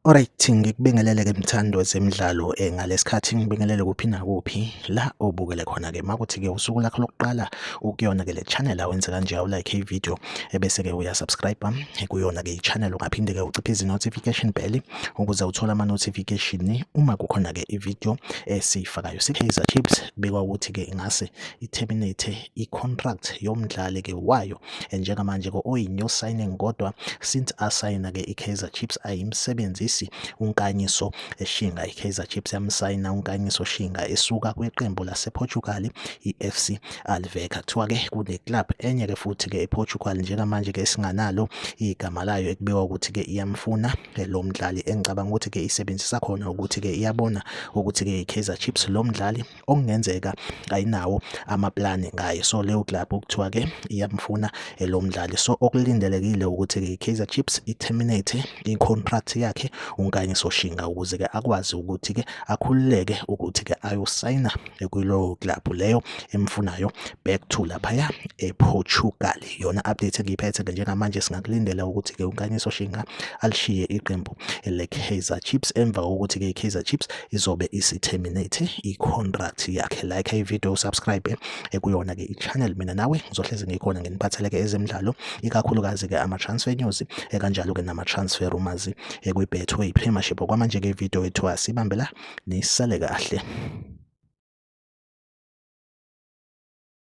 Alright, ngikubingelele-ke mthandi wezemidlalo ngalesikhathi ngibingelele kuphi nakuphi la obukele khona-ke. Makuthi-ke usuku lakho lokuqala ukuyona-ke le channel awenze kanje awulike i-video ebese-ke uyasubscribe kuyona-ke i-channel, ungaphinde-ke uciphe izi-notification bell ukuze uthole ama-notification uma kukhona-ke i-video esiyifakayo. Kaizer Chiefs kubikwa ukuthi-ke ingase i-terminate i-contract yomdlali-ke wayo njengamanje-ke oyi-new signing, kodwa since asayina-ke i-Kaizer Chiefs ayimsebenzisi uNkanyiso Shinga. I-Kaizer Chiefs yamsayina uNkanyiso Shinga esuka kwiqembu lasePortugal i-FC Alverca. Kuthiwa-ke kune-club enye-ke futhi-ke ePortugal njengamanje-ke esinganalo igama layo ekubikwa ukuthi-ke iyamfuna lo mdlali, engicabanga ukuthi-ke isebenzisa khona ukuthi-ke iyabona ukuthi-ke i-Kaizer Chiefs lo mdlali okungenzeka ayinawo amaplani ngaye. So leyo club okuthiwa-ke iyamfuna lo mdlali. So okulindelekile ukuthi-ke i-Kaizer Chiefs i-terminate i-contract yakhe uNkanyiso Shinga ukuze-ke akwazi ukuthi-ke akhululeke ukuthi-ke ayosayina kulowo club leyo emfunayo back to laphaya ePortugal. Yona update engiyiphethe-ke njengamanje, singakulindela ukuthi-ke uNkanyiso Shinga alishiye iqembu le-Kaizer Chiefs emva kokuthi-ke i-Kaizer Chiefs izobe isi-terminate i-contract yakhe. Like i-video, subscribe kuyona-ke i-channel. Mina nawe ngizohlezi ngikhona nginiphathele-ke ezemidlalo, ikakhulukazi-ke ama-transfer news, kanjalo-ke nama-transfer rumors kwi-Betway Premiership. Okwamanje-ke i-video yethu asibambe la, nisale kahle.